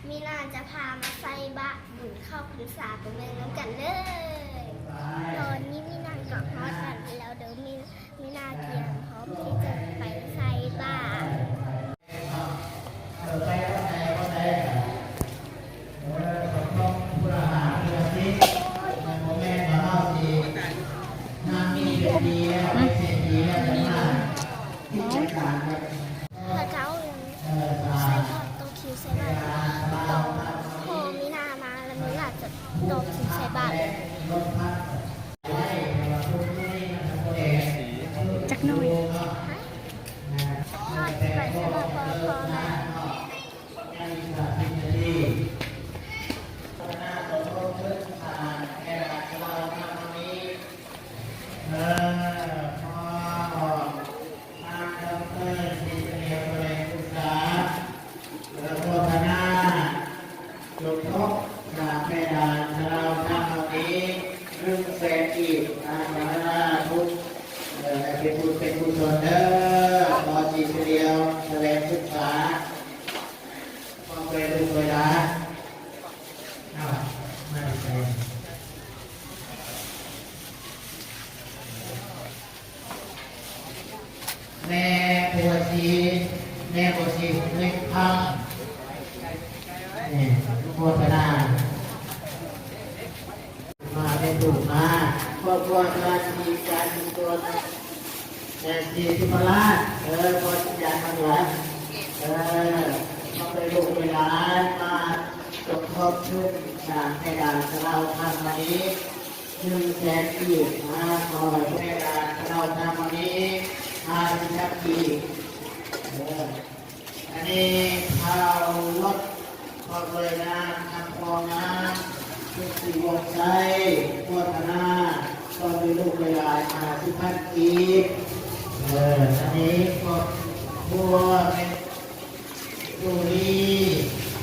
ມີນາຈະພາມາໃສ່ບາດບຸນເຂົ້າພັນສາ ໄປເບິ່ງນຳກັນເລີຍ. ຕອນນີ້ມີນາກໍຮອດບ້ານແລ້ວເດີ. ມີ ມີນາກຽມພ້ອມທີ່ຈະໄປໃສ່ບາດ. ພະເຈົ້າ ໃສ່ບາດ ຕໍ່ຄິວໃສ່ບາດ ຕໍ່ພໍ່ມີນາມາ ແລ້ວມີນາຈະຕໍ່ຄິວໃສ່ບາດເລີຍ. ຈັກໜ້ອຍ ຮະ? ພໍ່ຊິໄປໃສ່ບາດ ພໍ່ ພໍ່ມາ. ເອີ ຂໍ ທ່ານ ດອກເຕີ ສີສະຫງຽວ ສະແຫວງສຶກສາ ເອີ ໂມທະນາ ສົມທົບ ສ້າງແມ່ດ່ານສະເລົາທຳເຫຼົ່ານີ້ ໜຶ່ງແສນກີບ ອາ ສາທຸ ເອີ ເປັນບຸນເປັນກຸສົນເດີ ພໍ່ສີສະຫງຽວ ສະແຫວງສຶກສາ ຄວາມເປັນລູກເປັນຫຼານ. ເອົາ ມາໃສ່ ແມ່ບົວສີ ແມ່ບົວສີ ເລັກຄຳ ນີ້ ໂມທະນາ ມາເປັນລູກມາ ຄອບຄົວສະມາຊິກການກຸສົນ ແມ່ສີທິພະລາດ ເອີ ພໍ່ສີຈານທັງຫຼາຍ ເອີ ມາເປັນລູກເປັນຫຼານ ມາສົມທົບທຶນສ້າງແມ່ດ່ານສະເລົາທຳມະນີ ໜຶ່ງແສນກີບ ມາຂໍໃຫ້ແມ່ດ່ານສະເລົາທຳມະນີ ຫ້າສິບພັນກີບ ເອີ ອັນນີ້ ທ້າວລົດ ພ້ອມດ້ວຍນາງ ນຳພອງນາງ ສຸດສີວົງໄຊ ໂມທະນາ ພ້ອມດ້ວຍລູກຫຼາຍໆ ຫ້າສິບພັນກີບ ເອີ ອັນນີ້ຄອບຄົວແມ່ ສຸລີ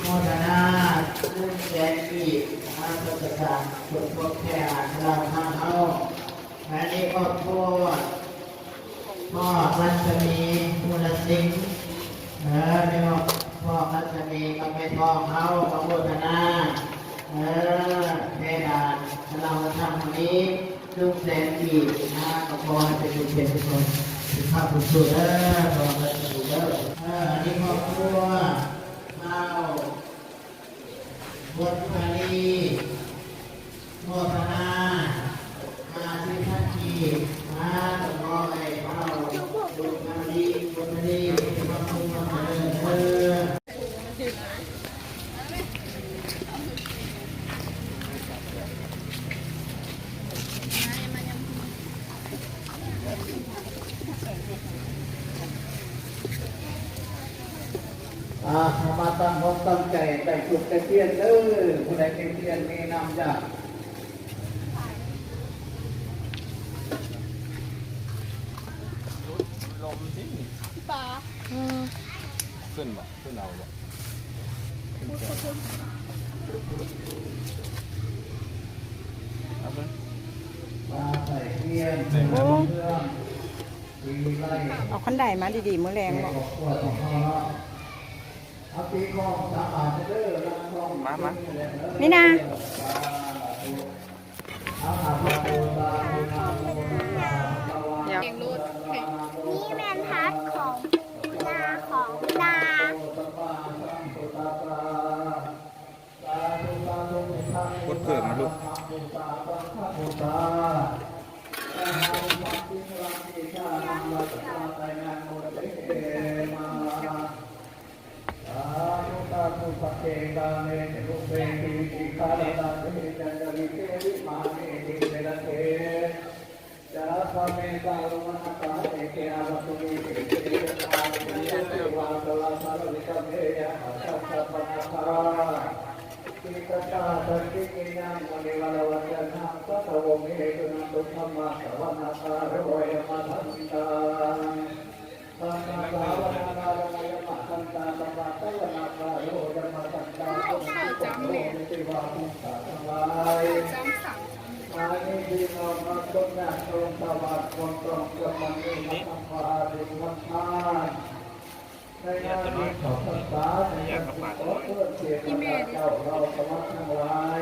ໂມທະນາ ໜຶ່ງແສນກີບ ທາງໂຄງການສົມທົບແມ່ດ່ານສະເລົາທຳເຮົາ ແລະ ນີ້ຄອບຄົວ ພໍ່ລັດສະໝີ ພູລະສິງ ເອີ ແມ່ນພໍ່ລັດສະໝີກັບແມ່ທອງເຮົາ ອະນຸໂມທະນາ ເອີ ແມ່ດ່ານສະເລົາທຳມື້ນີ້ ໜຶ່ງແສນກີບນະ ກໍຂໍໃຫ້ເປັນບຸນເປັນກຸສົນ ສຸຂະບຸນສຸເດີ ຂໍໃຫ້ເປັນບຸນເດີ ເອີ ອັນນີ້ຄອບຄົວ ທ້າວ ບົດພາລີ ໂມທະນາ ຫ້າສິບພັນກີບ ມາ ຂໍໃຫ້ເຮົາບຸດພາລີ ບຸດພາລີ ມີຄວາມສຸກຄວາມຈະເລີນເດີ. ອ່າ ມາຕັ້ງອົກຕັ້ງໃຈ ໄດ້ທູບໄດ້ທຽນເດີ ຜູ້ໃດເປັນທຽນມີນ້ຳຢາ ລົມຕິ ປາ ອືມ ຂຶ້ນບໍ່? ຂຶ້ນເອົາບໍ່? ເອົາເບິ່ງ ໂອ້ ເອົາຄັນໄດມາດີໆ ມື້ແລງເນາະ ມາ ມາ ມີນາ. ນີ້ແມ່ນພັກຂອງນາຂອງນາ. ກົດເພີ່ມມາລູກ. ສາທຸ ສາທຸ ສັກເກ ກາເມ ຈະ ຣູເປ ຕິ ວິກິ ຂາ ລະ ຕະ ເຕ ຈັນ ຕະ ວິ ເກ ວິ ມາ ເນ ຕິ ເສ ລະ ເທ ຈະ ລະ ຄະ ເມ ຕາ ລຸ ມະ ນະ ຕາ ເອ ເກ ອະ ວັດ ຕຸ ມີ ເອ ເກ ຍະ ທາ ເມ ຍະ ເຊ ວາ ຕະ ລະ ສາ ລະ ວິ ກະ ເມ ຍະ ຫະ ສັດ ສະ ປະ ນະ ຄາ ຕິ ກະ ຕາ ສັນ ຕິ ກິ ຍະ ມຸ ນິ ວະ ລະ ວັດ ຈະ ນະ ສັດ ຕະ ວົງ ເອ ຕຸ ນັນ ຕຸ ທຳ ມະ ສະ ວະ ນະ ຄາ ໂຣ ຍະ ມະ ທັນ ຕາ ສັດ ສະ ສາ ວະ ນະ ຄາ ໂຣ ຍະ ມະ ທັນ ຕາ ສະ ປະ ຕະ ວະ ນະ ຄາ ໂຣ ຍະ ມະ ທັນ ຕາ ເຂົາເຈົ້າຈຳແມ່ນ ເຂົາເຈົ້າສາມ ມານີ້ພີ່ນ້ອງມາຊົມຍາດຊົມຊາວບ້ານ ຄວາມຕ້ອງຈຳມັນມີມາທຳພາອາທິດທຳທານ ໃນງານເຂົ້າພັນສາ ໃນວັນທີສອງເດືອນເສດ ອີ່ແມ່ ເຮົາສະໝັກທັງຫຼາຍ